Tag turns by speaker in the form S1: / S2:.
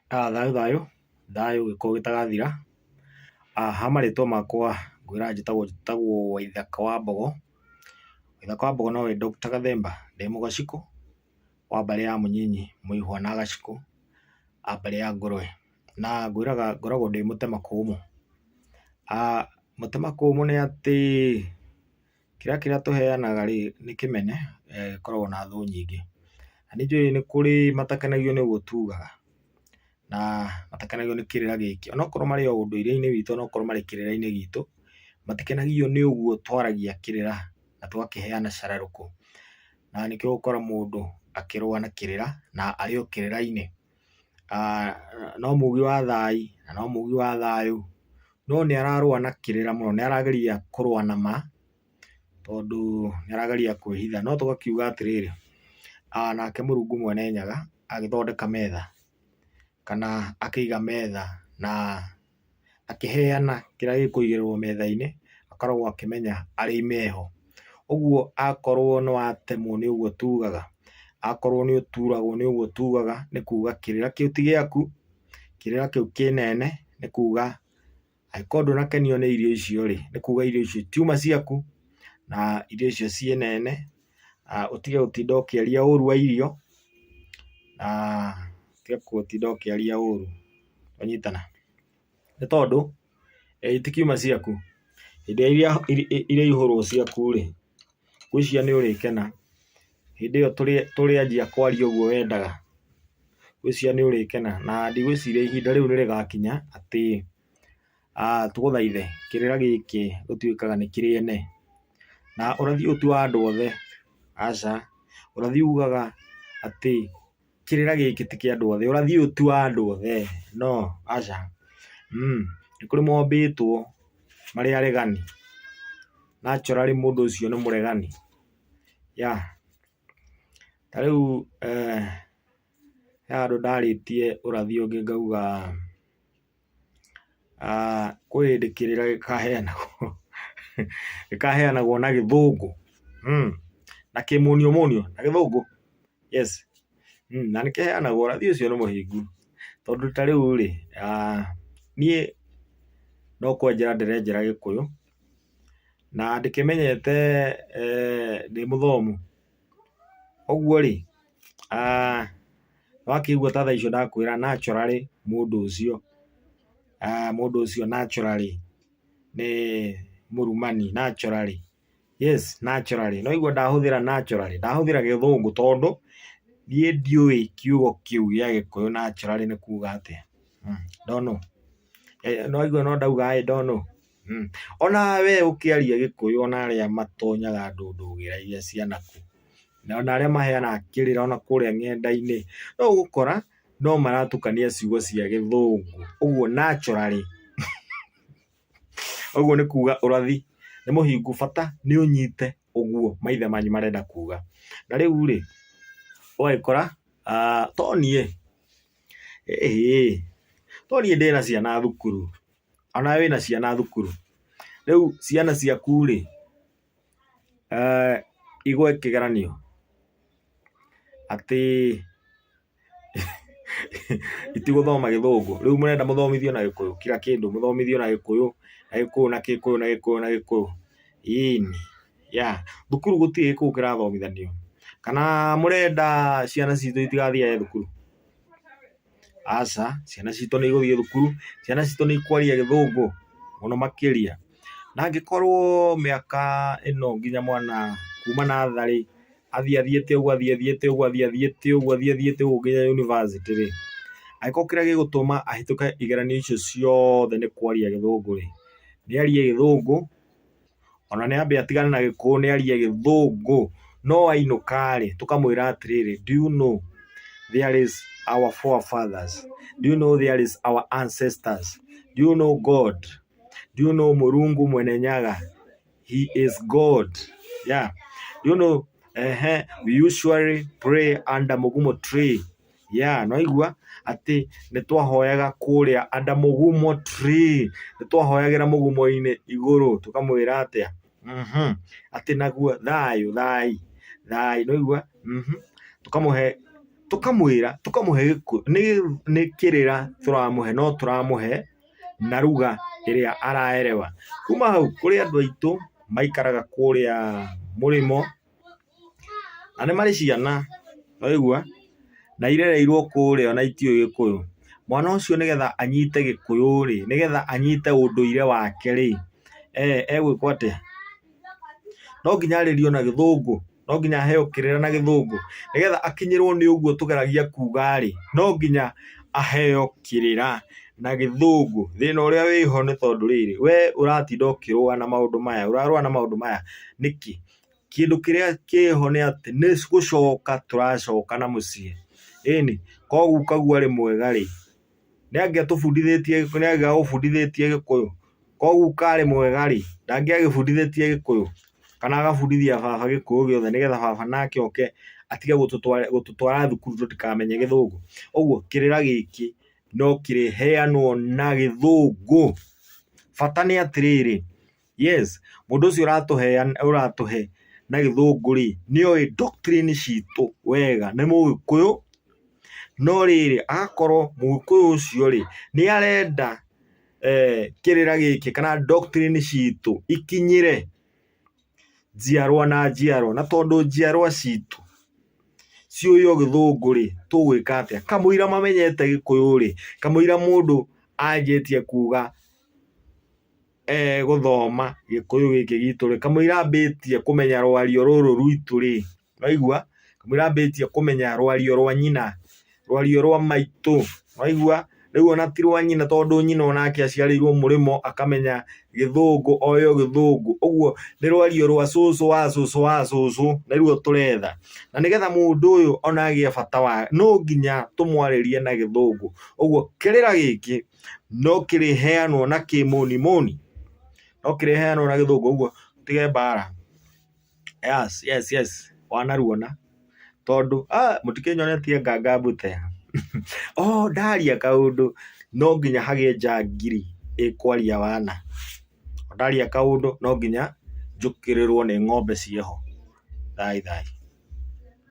S1: Thayũ thayũ, thayũ gĩkũyũ gĩtagathira. Ha marĩtwa makwa ngwĩra njĩtagwo njĩtagwo Waithaka wa Mbogo. Waithaka wa Mbogo nowe Doctor Gathemba, ndĩ Mũgacikũ wa mbarĩ ya Mũnyinyi, Mũihwa na Gacikũ a mbarĩ ya Ngũrwe. Na ngwĩraga ngoragwo ndĩ mũtema kũmũ. Mũtema kũmũ nĩ atĩ kĩrĩa kĩrĩa tũheanaga rĩ, nĩ kĩmene, gĩkoragwo na thũ nyingĩ. Na nĩ njũĩ nĩ kũrĩ matakenagio nĩ ũguo tugaga, na matakenagio nĩ kĩrĩra gĩkĩ. Onokorwo marĩ o ũndũire-inĩ witũ, onokorwo marĩ kĩrĩra-inĩ gitũ, matikenagio nĩ ũguo twaragia kĩrĩra na tũgakĩheana cararũkũ. Na nĩkĩo ũgũkora mũndũ akĩrũa na kĩrĩra na arĩ o kĩrĩra-inĩ. No mugi wa thai na no mugi wa thayũ, no nĩ ararũa na kĩrĩra mũno, nĩ arageria kũrũa na ma, tondũ nĩ arageria kwĩhitha. No tũgakiuga atĩrĩrĩ, nake Mũrungu Mwene Nyaga agĩthondeka metha, kana akĩiga metha na akĩheana kĩrĩa gĩkũigĩrĩrwo metha-inĩ, akoragwo akĩmenya arĩa meho. Ũguo akorwo nĩ watemwo nĩ ũguo tugaga, akorwo nĩ ũturagwo nĩ ũguo tugaga, nĩ kuga kĩrĩra kĩu ti gĩaku, kĩrĩra kĩu kĩnene, nĩ kuga angĩkorwo ndũnakenio nĩ irio icio rĩ, nĩ kuga irio icio itiuma ciaku, na irio icio ciĩ nene, ũtige gũtinda ũkĩaria ũru wa irio, na ũtige gũtinda ũkĩaria ũru, twanyitana? Nĩ tondũ itikiuma ciaku, hĩndĩ ĩrĩa iraihũrwo ciaku rĩ, ngwĩciria nĩ ũrĩkena, hĩndĩ ĩyo tũrĩanjia kwaria ũguo wendaga, ngwĩciria nĩ ũrĩkena na ndigwĩciria ihinda rĩu nĩ rĩgakinya atĩ tũgũthaithe kĩrĩra gĩkĩ gũtuĩkaga nĩ kĩrĩ ene. Na ũrathi ũyũ ti wa andũ othe, aca, ũrathi ugaga atĩ kĩrĩra gĩkĩ ti kĩa andũ othe, ũrathi ũyũ ti wa andũ othe, no, aca. Nĩ kũrĩ mombĩtwo marĩ aregani, naturally mũndũ ũcio nĩ mũregani, yeah. Ta rĩu he handũ ndarĩtie ũrathi ũngĩ ngauga kwĩ hĩndĩ kĩrĩra gĩkaheanagwo gĩkaheanagwo na gĩthũngũ, na kĩmũniũmũniũ na gĩthũngũ, yes, na nĩkĩheanagwo ũrathi ũcio nĩ mũhingu, tondũ ta rĩu rĩ, niĩ no kwenjera ndĩrenjera gĩkũyũ, na ndĩkĩmenyete ndĩ mũthomu, ũguo rĩ, wakĩigua ta thaa icio ndakwĩra naturally mũndũ ũcio, mũndũ ũcio naturally nĩ mũrumani naturally, yes naturally, nĩ waigua ndahũthĩra naturally, ndahũthĩra gĩthũngũ tondũ niĩ ndiũĩ kiugo kĩu gĩa gĩkũyũ naturally nĩ kuga atĩa, don't know. Nĩ waigua no ndauga I don't know. Ona we ũkĩaria gĩkũyũ ona arĩa matonyaga ndũndũgĩra iria cia naku, na ona arĩa maheanaga kĩrĩra ona kũrĩa ng'enda-inĩ, no ũgũkora no maratukania ciugo cia gĩthũngũ, ũguo naturally ũguo nĩ kuga ũrathi nĩ mũhingu bata nĩ ũnyite ũguo maithe manyu marenda kuga. Na rĩu rĩ, ũgagĩkora to niĩ, ĩhĩ, to niĩ ndĩna ciana thukuru, onawe wĩna ciana thukuru. Rĩu ciana ciaku rĩ, igwe kĩgeranio atĩ itigũthoma gĩthũngũ. Rĩu mũrenda mũthomithio na gĩkũyũ, kila kĩndũ mũthomithio na gĩkũyũ, na gĩkũyũ na gĩkũyũ na gĩkũyũ na gĩkũyũ. Ĩni, yeah. Thukuru gũtirĩ gĩkũyũ kĩrathomithanio. Kana mũrenda ciana citũ itigathiage thukuru? Aca, ciana citũ nĩ igũthiĩ thukuru, ciana citũ nĩ ikwaria gĩthũngũ mũno makĩria. Na angĩkorwo mĩaka ĩno nginya mwana kuma natharĩ athiĩ athiĩte ũguo athiĩ athiĩte ũguo athiĩ athiĩte ũguo athiĩ athiĩte ũguo nginya university rĩ, angĩkorwo kĩrĩa gĩgũtũma ahĩtũke igeranio icio ciothe nĩ kwaria gĩthũngũ rĩ, nĩ arie gĩthũngũ, ona nĩ ambe atigane na gĩkũyũ nĩ arie gĩthũngũ, no ainũka rĩ, tũkamwĩra atĩrĩrĩ, do you know there is our forefathers, do you know there is our ancestors, do you know God, do you know Mũrungu Mwene Nyaga, he is God, yeah, do you know, we usually pray under Mugumo tree, yeah, nĩwaigua atĩ nĩ twahoyaga kũrĩa under Mugumo tree, nĩ twahoyagĩra mũgumo-inĩ igũrũ tũkamwĩra atĩa, atĩ naguo thayũ thai, thai, nĩwaigua, tũkamũhe Tũkamwĩra, tũkamũhe gĩkũyũ, nĩ kĩrĩra tũramũhe no tũramũhe na lugha ĩrĩa araerewa. Kuma hau kũrĩ andũ aitũ maikaraga kũrĩa mũrĩmo, na nĩ marĩ ciana, waigua, na irereirwo kũrĩa ona itiũĩ gĩkũyũ. Mwana ũcio nĩgetha anyite gĩkũyũ rĩ, nĩgetha anyite ũndũire wake rĩ, egwĩkwo atĩa? No nginya arĩrio na gĩthũngũ, no nginya aheo kĩrĩra na gĩthũngũ, nĩgetha akinyĩrwo nĩ ũguo tũgeragia kuga rĩ, no nginya aheo kĩrĩra na gĩthũngũ. Thĩna ũrĩa wĩho nĩ tondũ rĩrĩ, we ũratinda ũkĩrũa na maũndũ maya, ũrarũa na maũndũ maya nĩkĩ? Kĩndũ kĩrĩa kĩho nĩ atĩ nĩ gũcoka tũracoka na mũciĩ. Ĩni, korwo gukaguo arĩ mwega rĩ, nĩ angĩatũbundithĩtie, nĩ angĩagũbundithĩtie gĩkũyũ? Korwo guka arĩ mwega rĩ, ndangĩagĩbundithĩtie gĩkũyũ? Kana agabundithia baba gĩkũyũ gĩothe nĩgetha baba nake oke atige gũtũtwara thukuru tũtikamenye gĩthũngũ. Ũguo kĩrĩra gĩkĩ no kĩrĩheanwo na gĩthũngũ. Bata nĩ atĩrĩrĩ, yes, mũndũ ũcio ũratũhe na gĩthũngũ rĩ, nĩ oĩ doctrine citũ wega, nĩ mũgĩkũyũ, no rĩrĩ agakorwo mũgĩkũyũ ũcio rĩ, nĩ arenda kĩrĩra gĩkĩ kana doctrine citũ ikinyĩre njiarwa na njiarwa. Na tondũ njiarwa citũ ciũĩ o gĩthũngũ rĩ, tũgwĩka atĩa? Kamũira mamenyete gĩkũyũ rĩ, kamũira mũndũ anjĩtie kuga gũthoma gĩkũyũ gĩkĩ gitũ rĩ, kamũira ambĩtie kũmenya rwario rũrũ rwitũ rĩ, waigua, kamũira ambĩtie kũmenya rwario rwa nyina, rwario rwa maitũ, waigua, rĩu ona ti rwa nyina tondũ nyina onake aciarĩirwo mũrĩmo akamenya gĩthũngũ oĩ o gĩthũngũ, ũguo nĩ rwario rwa cũcũ wa cũcũ wa cũcũ nĩruo tũretha. Na nĩgetha mũndũ ũyũ ona agĩe bata wa, no nginya tũmwarĩrie na gĩthũngũ, ũguo kĩrĩra gĩkĩ no kĩrĩheanwo na kĩmonimoni, no kĩrĩheanwo na gĩthũngũ ũguo tũtige mbara. Yes, yes, yes, wanaruona tondũ mũtikĩnyonetie nganga mbute. Oh, ndaria kaũndũ no nginya hagĩe njangiri ĩkwaria wana. Ndaria kaũndũ no nginya njũkĩrĩrwo nĩ ng'ombe ciĩho. Thai thai.